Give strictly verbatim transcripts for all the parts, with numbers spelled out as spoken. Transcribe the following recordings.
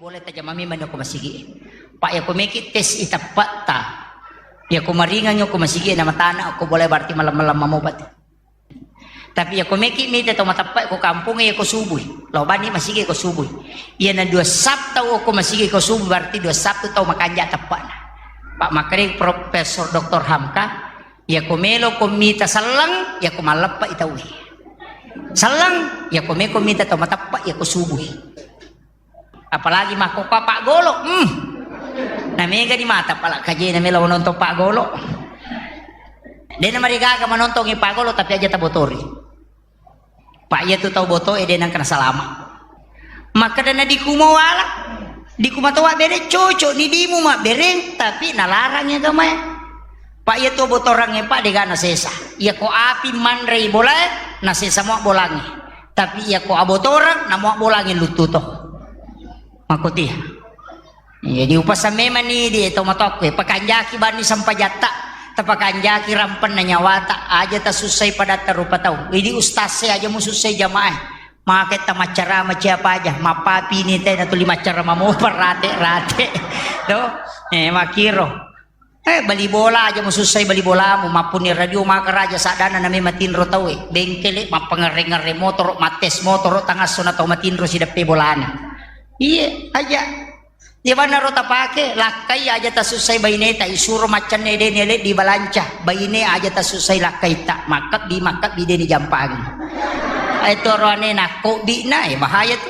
Boleh tajama memang ko masigi. Pak, ya ko meki tes i teppa'ta. Ya ko maringang ko masigi na matana ko boleh, berarti malam-malam mamo pati. Tapi ya ko meki mita tau mateppa ko kampung ya ko subui. Lo bani masigi ko subui. Ya na dua Sabtu ko masigi ko subui, berarti dua Sabtu tau makanja teppa'na. Pak, makare Profesor Doktor Hamka, ya ko melo ko mita selleng, ya ko malleppa i tau. Selleng, ya ko meko mita tau mateppa ya ko subui. Apalagi makkokkoe Pak Golo, hmm. Na mega di mata pala kajena melo nonton Pak Golo. Dena marigaga manontongi Pak Golo, tapi aja tabotori. Pak, iya tu tau boto e dena kena salama. Makkeda na dikuma wala, dikuma to mabbere cocok ni dimu mabbereng, tapi nalarang agamae. Pak, iya tu botorangnge Pak dega nasesa. Iya ko api manrei bolae, nasesa mua bolangnge. Tapi iya ko abotorang, namua bolangnge luttu to. Makkotiha. Jadi upasamme mani di tau matokku, pakanjaki banni sampajatta, tapakanjaki rampenna nyawata, aja tasussai padatta rupa tau. Idi ustaz e aja musussai jamaah. Make tamaccara macia apa aja, mappapi ni te na tuli maccara mamo parate-rate. To, eh, makiro. Eh, bali bola aja musussai bali bolamu, mappuni radio maka raja sadana name matinro tau e. Bengkele mappangerre-ngerre motoro, mattes motoro, tangasso na tau matinro sideppe bolana. Iye, aja. Iya bannaro tapake, lakkai aja tasussai baineta, isuro maccanne deni ele di balanca, baine aja tasussai lakkaita, makkebbi, makkebbi deni jampangi. Itu roane nakkobi na, eh, bahaya tu.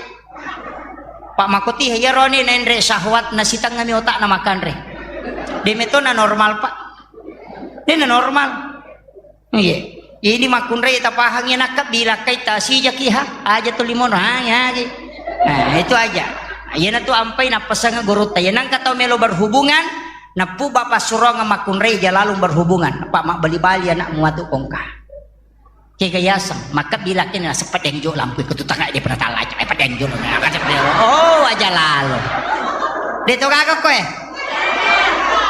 Pak, makotiha iyaro ni naenre syahwat nasitengngami otakna makanre. De metona normal, Pak. Dena normal. Iya. Ini makkunrai tapahangi nakka bilakkai tasijaki ha aja tu limono ha ya. Nah, itu aja. Iyana tu ampai nappasang gurutta. Ya nangka tau melo berhubungan, nappu bapak surong makkunrai aja lalu berhubungan. Pak, mabbali-bali anakmu atu kongka. Kega yaseng, makkebbi lakkainna naseng pedeng jo lampu ikut tutanga dia pernah talaja, eh, pedeng jo. Oh, aja lalo. De to gaga koe.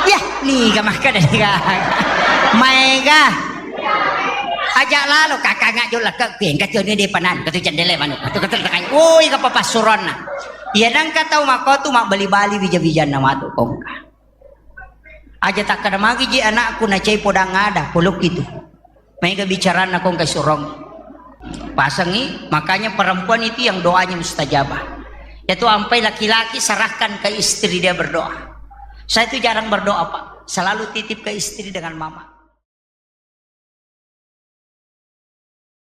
Ya, niga makkeda niga. Maega. Aja lalo kakanga jo lakka kueng kacau ni de panan, katu jendele manu. Katu katu tangai. Woi, kapapassuronna. Iya nangka tau makko tu mabbali-bali bija-bijanna matu kongka. Aja takkeda magi ji anakku nacai podang ada, polok itu. Maega bicaranna kongka surong. Pasangi, makanya perempuan itu yang doanya mustajabah. Yaitu ampai laki-laki serahkan ke istri dia berdoa. Saya itu jarang berdoa, Pak. Selalu titip ke istri dengan mama.